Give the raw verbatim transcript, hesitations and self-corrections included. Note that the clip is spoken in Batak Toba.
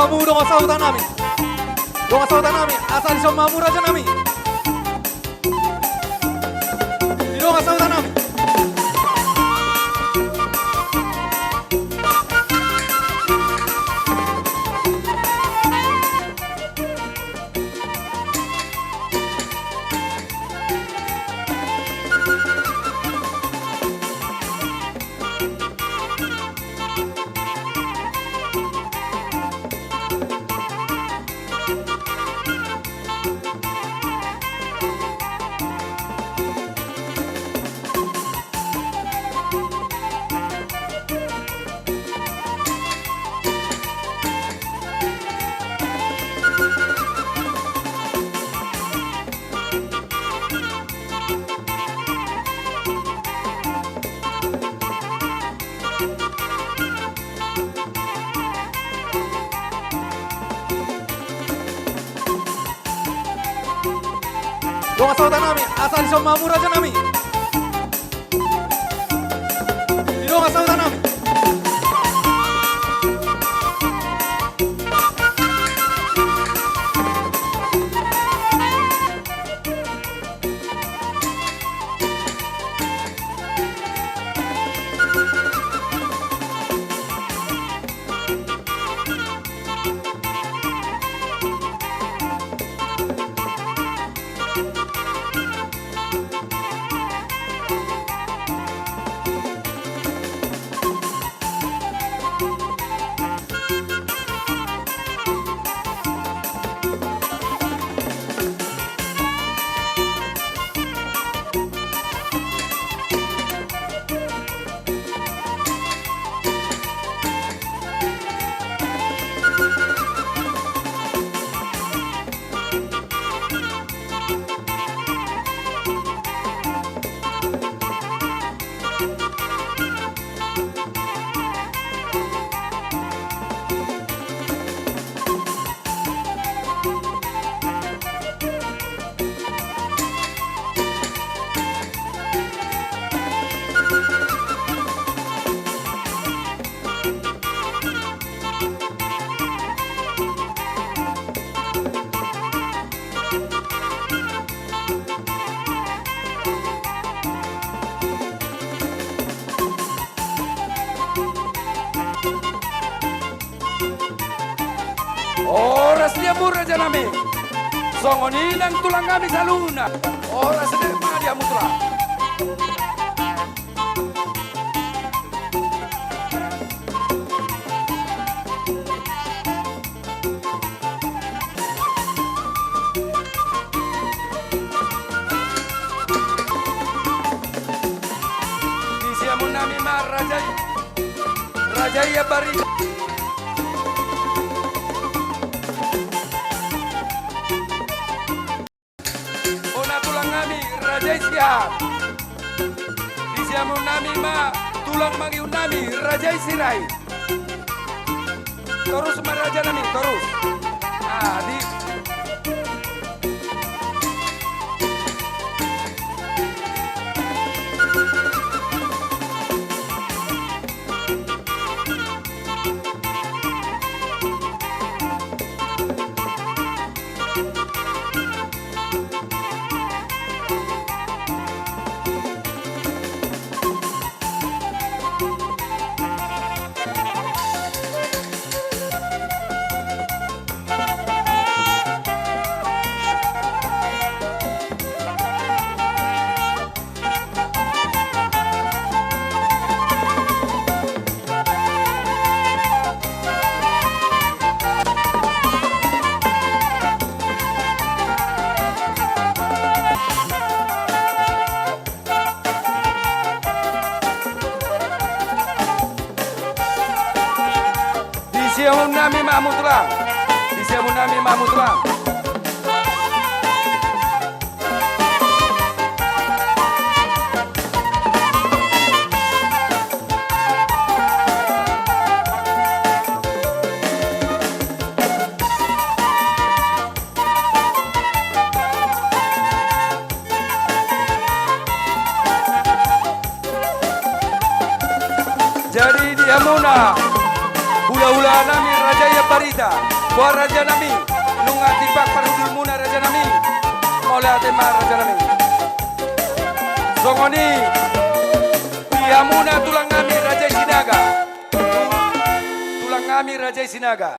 Hamu dongan sahuta nami. Dongan sahuta nami, asa dison ma hamu raja nami. Di dongan sahuta nami. Dongan sahuta nami, asa dison ma hamu raja nami. Di dongan sahuta nami. Horas di hamu raja nami. Songon i nang tulang nami saluhutna. Horas di hamu tulang. Di siamun nami ma raja i, raja i Ambarita. Bona tulang nami, raja i Siahaan. Di siamun nami ma tulang mangihut nami, raja i Sirait. Torus ma raja nami, torus. Ah, di Di siamun nami ma hamu tulang. Di siamun nami ma hamu tulang. Jadi di hamuna hulahula nami raja i Ambarita. Boha rajanami, nunga tipak parhundulmuna rajanami. Mauliate ma rajanami. Songon i di hamuna tulang nami Raja i Sinaga. Tulang nami Raja i Sinaga.